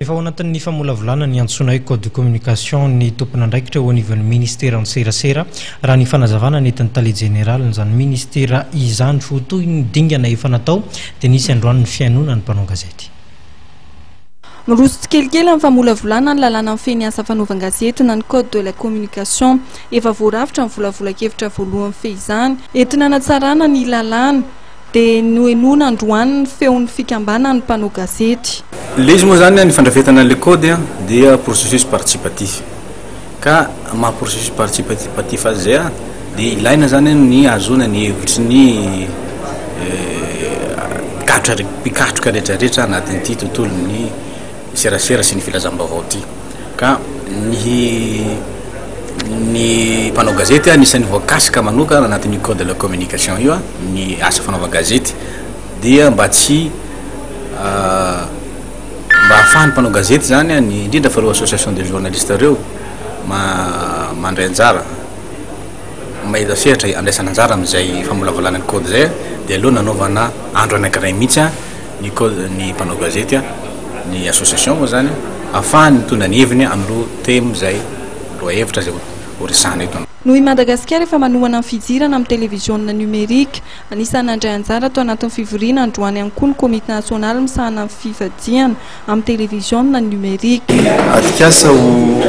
Efa ao anatin'ny famolavolana ny antsoina hoe code de communication ny tompon'andraikitra eo anivon'ny ministeran'ny serasera, raha ny fanazavana nentin'ny tale jeneralin'izany ministera izany. Ho toy ny dingana efa natao dia nisy androany ny fihainoana ny mpanao gazety. Miroso tsikelikely amin'ny famolavolana ny lalàna mifehy ny asa fanaovan-gazety na ny code de la communication. Efa voarafitra ny volavolan-kevitra voalohany mifehy izany. Entina hanatsarana ny lalàna dia nohenoina androany ny feon'ny fikambanan'ny mpanao gazety. Ilay izy moa izany ny fandrafetana an'ilay code dia processus participatif. Ka maha processus participatif azy izay dia ilaina izany ny ahazoana ny hevitry ny mpikatroka rehetrarehetra anatin'ity tontolon'ny serasera sy ny filazam-baovao ity. Ka ny ny mpanao gazety anisan'ny voakasika manokana anatin'io code de la communication io, ny asa fanaovan-gazety dia mba tsy mba ahafahan'ny mpanao gazety zany ny indrindra fa ireo association des journalistes ireo mandray anjara mahita sehatra andraisana anjara amin'izay famolavolana ny code izay dia aleo nanaovana andro anankiray mihitsy ny code ny mpanao gazety ny association moa zany ahafahany mitondra ny heviny amin'ireo thème izay lohahevitra izay ho resahana eto. Noho i Madagasikara efa manohana ny fidirana amin'ny televiziona nomerika, anisan'ny nandray anjara tao anatin'ny fivoriana androany ihany koa ny komity nasionaly misahana ny fivadihana amin'ny televiziona nomerika. Atrikasa ho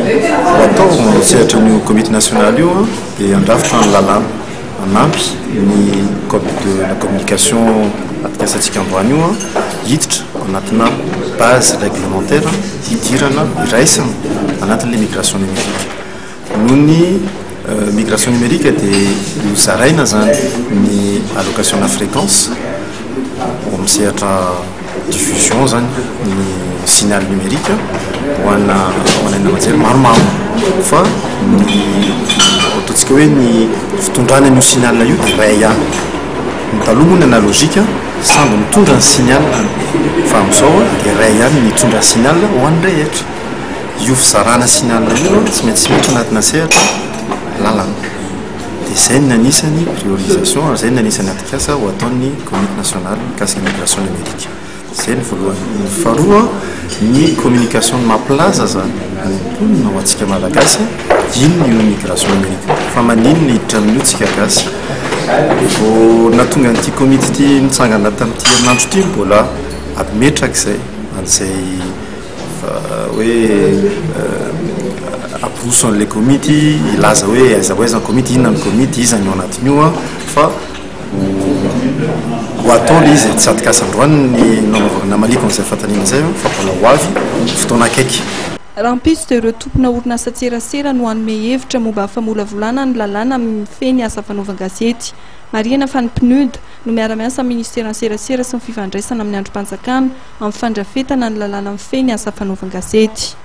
atao manao sehatra an'io komity nasionaly io dia handrafitra ny lalàna hanampy ny code de la communication atrikasantsika androany io hiditra anatina base réglementaire hidirana iraisana anatin'ilay migration numérique. Noho ny migration numérique dia hozaraina izany ny allocation na fréquence ao amin'ny sehatra diffusion izany ny signal numérique ho ana ho ana haino aman-jery maromaro fa ny ataontsika hoe ny fitondrana an'io signal io dia iray ihany. Ny taloha moa ny analogique samby mitondra ny signal fa amin'izao dia iray ihany ny mitondra signal ho an'ny rehetra. Io fizarana signal io tsy maintsy miditra anatina sehatra lalana. Dia izay no anisan'ny priorisation ary izay no anisan'ny atrikasa ho ataon'ny komity nasionaly mikasika ny migration numérique. Izay ny voalohany. Ny faharoa, ny communication ny mampilaza izany ny mponina ho antsika Malagasy inona io migration numérique io, fa maninona hiditra amin'io tsika gasy. Vao nahatonga an'ity komity ity nitsangana tamin'ity herinandro ity mbola ametraka izay an'izay Fa hoe apiroso an'ilay komity hilaza hoe aiza ho aiza ny komity, inona ny komity, iza ny ao anatin'io an, fa ho atao ilay izy e, tsy atrikasa androany ny nanaovako namaliako an'izay fanontaniana izay fa mbola ho avy fotoana akaiky. Rahampitso dia ireo tompona orinasan-tserasera no hanome hevitra momba ny famolavolana ny lalàna mifehy ny asa fanaovan-gazety. Marihina fa ny PNUD no miara-miasa amin'ny Ministeran'ny Serasera sy ny Fifandraisana amin'ny Andrim-panjakana amin'ny fandrafetana ny lalàna mifehy ny asa fanaovan-gazety.